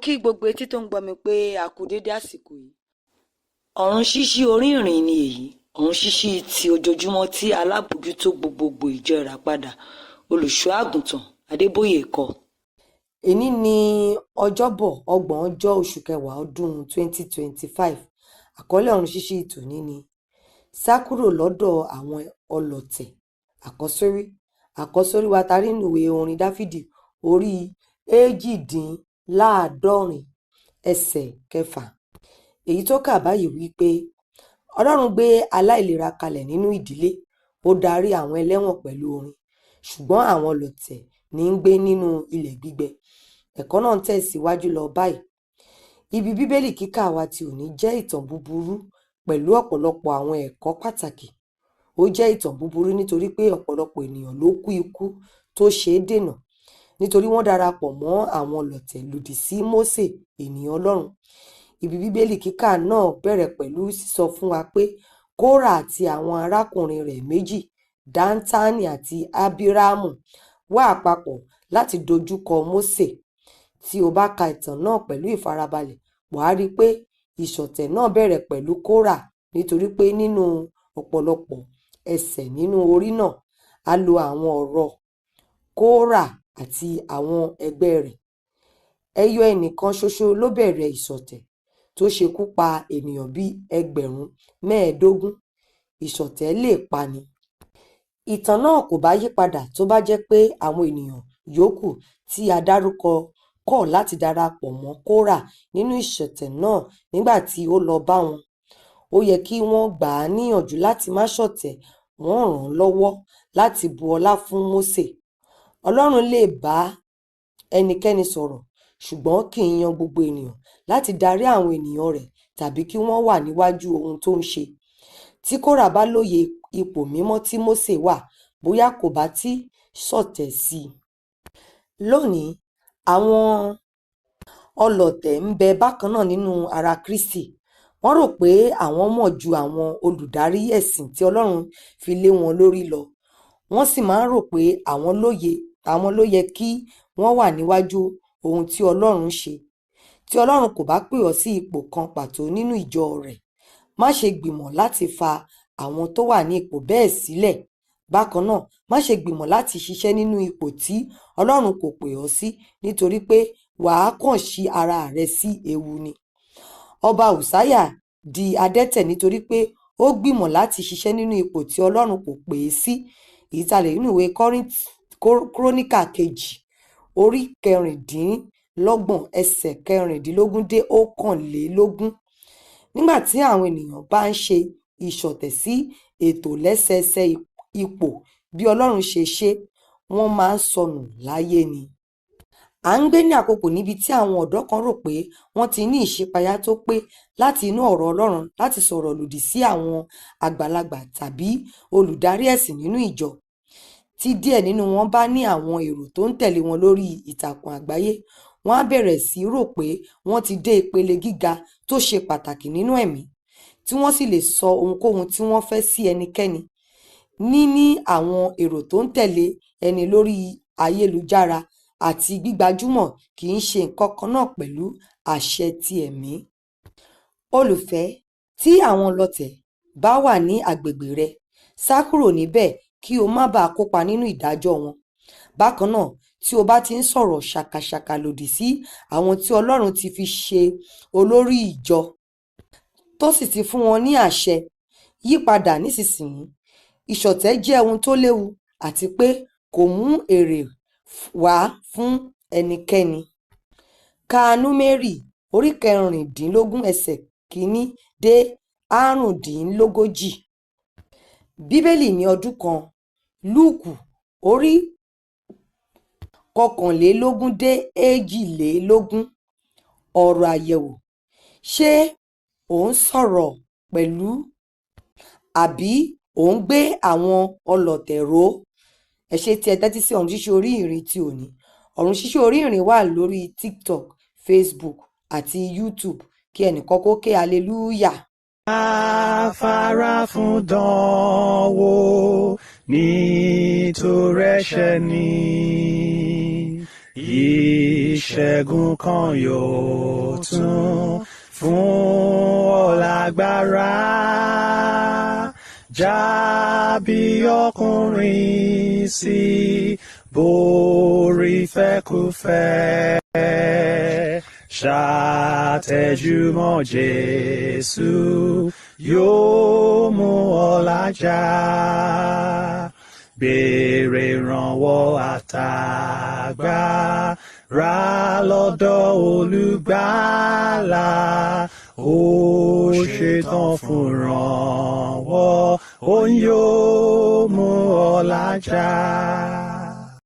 Kí gbogbo etí tó ń gbọ́ mi pé a kú dédé àsìkò yìí. Ọ̀run ṣíṣí orí ìrìn ni èyí, ọ̀run ṣíṣí ti ojoojúmọ́ tí alábòójútó gbogbogbò ìjọ Ìràpadà, Olùṣọ́ Àgùntàn Adébóyè kọ. Èní ní Ọjọ́bọ̀, ọgbọ̀njọ́ oṣù kẹwàá ọdún 2025. Àkọlé ọ̀run ṣíṣí tòní ni "Sá kúrò lọ́dọ̀ àwọn ọlọ̀tẹ̀". Àkọ́sórí. Àkọ́sórí wa ta rí nínú ìwé orin Dáfídì orí 78 ẹsẹ̀ 6. Èyí tó kà báyìí wípé Ọlọ́run gbé aláìlera kalẹ̀ nínú ìdílé, ó darí àwọn ẹlẹ́wọ̀n pẹ̀lú orin, ṣùgbọ́n àwọn ọlọ̀tẹ̀ ní ń gbé nínú ilẹ̀ gbígbẹ. Ẹ̀kọ́ náà ń tẹ̀síwájú lọ báyìí. Ibi Bíbélì kíkà wa ti òní jẹ́ ìtàn búburú pẹ̀lú ọ̀pọ̀lọpọ̀ àwọn ẹ̀kọ́ pàtàkì. Ó jẹ́ ìtàn búburú nítorí pé ọ̀pọ̀lọpọ̀ ènìyàn ló kú ikú tó ṣeé dènà nítorí wọ́n darapọ̀ mọ́ àwọn ọlọ̀tẹ̀ lòdì sí Mósè, ènìyàn Ọlọ́run. Ibi Bíbélì kíkà náà bẹ̀rẹ̀ pẹ̀lú sísọ fún wa pé Kórà àti àwọn arákùnrin rẹ̀ méjì, Dátánì àti Ábírámù, wà papọ̀ láti dojúkọ Mósè. Tí o bá ka ìtàn náà pẹ̀lú ìfarabalẹ̀, wàá rí i pé ìṣọ̀tẹ̀ náà bẹ̀rẹ̀ pẹ̀lú Kórà, nítorí pé nínú ọ̀pọ̀lọpọ̀ ẹsẹ̀ nínú orí náà, a lo àwọn ọ̀rọ̀ Kórà àti àwọn ẹgbẹ́ rẹ̀. Ẹyọ ẹnìkan ṣoṣo ló bẹ̀rẹ̀ ìṣọ̀tẹ̀ tó ṣekú pa ènìyàn bíi 15,000. Ìṣọ̀tẹ̀ lè pani. Ìtàn náà kò bá yípadà tó bá jẹ́ pé àwọn ènìyàn yòókù tí a dárúkọ kọ̀ láti darapọ̀ mọ́ Kórà nínú ìṣọ̀tẹ̀ náà nígbà tí ó lọ bá wọn. Ó yẹ kí wọ́n gbà á níyànjú láti má ṣọ̀tẹ̀, wọ́n ràn án lọ́wọ́ láti bu ọlá fún Mósè. Ọlọ́run lè bá ẹnikẹ́ni sọ̀rọ̀, ṣùgbọ́n kì í yan gbogbo ènìyàn láti darí àwọn ènìyàn rẹ̀ tàbí kí wọ́n wà níwájú ohun tó ń ṣe. Tí Kórà bá lóye ipò mímọ́ tí Mósè wà, bóyá kò bá tí ṣọ̀tẹ̀ sí i. Lónìí, àwọn ọlọ̀tẹ̀ ń bẹ bákan náà nínú ara Kristi. Wọ́n rò pé àwọn mọ̀ ju àwọn olùdarí ẹ̀sìn tí Ọlọ́run fi lé wọn lórí lọ. Wọ́n sì máa ń rò pé àwọn lóye, àwọn ló yẹ kí wọ́n wà níwájú ohun tí Ọlọ́run ń ṣe. Tí Ọlọ́run kò bá pè ọ́ sí ipò kan pàtó nínú ìjọ rẹ̀, má ṣe gbìmọ̀ láti fa àwọn tó wà ní ipò bẹ́ẹ̀ sílẹ̀. Bákan náà, má ṣe gbìmọ̀ láti ṣiṣẹ́ nínú ipò tí Ọlọ́run kò pè ọ́ sí, nítorí pé wàá kàn ṣí ara rẹ sí ewu ni. Ọba Ùsáyà di adẹ́tẹ̀ nítorí pé ó gbìmọ̀ láti ṣiṣẹ́ nínú ipò tí Ọlọ́run kò pè é sí. Èyí tá a lè rí nínú ìwé Króníkà kejì orí 26 ẹsẹ̀ 16 dé 21. Nígbà tí àwọn ènìyàn bá ń ṣe ìṣọ̀tẹ̀ sí ètò lẹ́sẹẹsẹ ipò bí Ọlọ́run ṣe ṣe, wọ́n máa ń sọnù láyé ni. À ń gbé ní àkókò níbi tí àwọn ọ̀dọ́ kan rò pé wọ́n ti ní ìṣípayá tó pé láti inú ọ̀rọ̀ Ọlọ́run láti sọ̀rọ̀ lòdì sí àwọn àgbàlagbà tàbí olùdarí ẹ̀sìn nínú ìjọ. Tí díẹ̀ nínú wọn bá ní àwọn èrò tó ń tẹ̀lé wọn lórí ìtàkùn àgbáyé, wọ́n á bẹ̀rẹ̀ sí rò pé wọ́n ti dé ìpele gíga tó ṣe pàtàkì nínú ẹ̀mí, tí wọ́n sì lè sọ ohunkóhun tí wọ́n fẹ́ sí ẹnikẹ́ni. Níní àwọn èrò tó ń tẹ̀lé ẹni lórí ayélujára àti gbígbajúmọ̀ kì í ṣe nǹkan kan náà pẹ̀lú àṣẹ ti ẹ̀mí. Olùfẹ́, tí àwọn ọlọ̀tẹ̀ bá wà ní agbègbè rẹ, sá kúrò níbẹ̀ kí o má bàa kópa nínú ìdájọ́ wọn. Bákan náà, tí o bá ti ń sọ̀rọ̀ ṣàkàṣàkà lòdì sí àwọn tí Ọlọ́run ti fi ṣe olórí ìjọ, tó sì ti fún wọn ní àṣẹ, yí padà nísinsìnyí. Ìṣọ̀tẹ̀ jẹ́ ohun tó léwu àti pé kò mú èrè wá fún ẹnikẹ́ni. Ka Númérì orí 16 ẹsẹ̀ 1 dé 35. Bíbélì ní ọdún kan. Lúùkù orí 21 dé 22. Ọ̀rọ̀ àyẹ̀wò. Ṣé ò ń sọ̀rọ̀ pẹ̀lú àbí ò ń gbé àwọn ọlọ̀tẹ̀ ró? Ẹ ṣé tí ẹ tẹ́tí sí ọ̀run ṣíṣí orí ìrìn ti òní. Ọ̀run ṣíṣí orí ìrìn wà lórí TikTok, Facebook àti YouTube. Kí ẹnìkan kó ké hallelujah. Afárá fún dánwò nítorí ẹ̀ṣẹ̀ ni. Ìṣẹ́gun kan yóò tún fún ọ lágbára. Jábí ọkùnrin sí borí fẹ́kúfẹ́. Ṣàtẹ̀júmọ́ Jésù yóò mú ọ lájà. Béèrè ìrànwọ́ àtàgbára lọ́dọ̀ olùgbàlà. Ó ṣetán fún ìrànwọ́, òun yóò mú ọ lájà.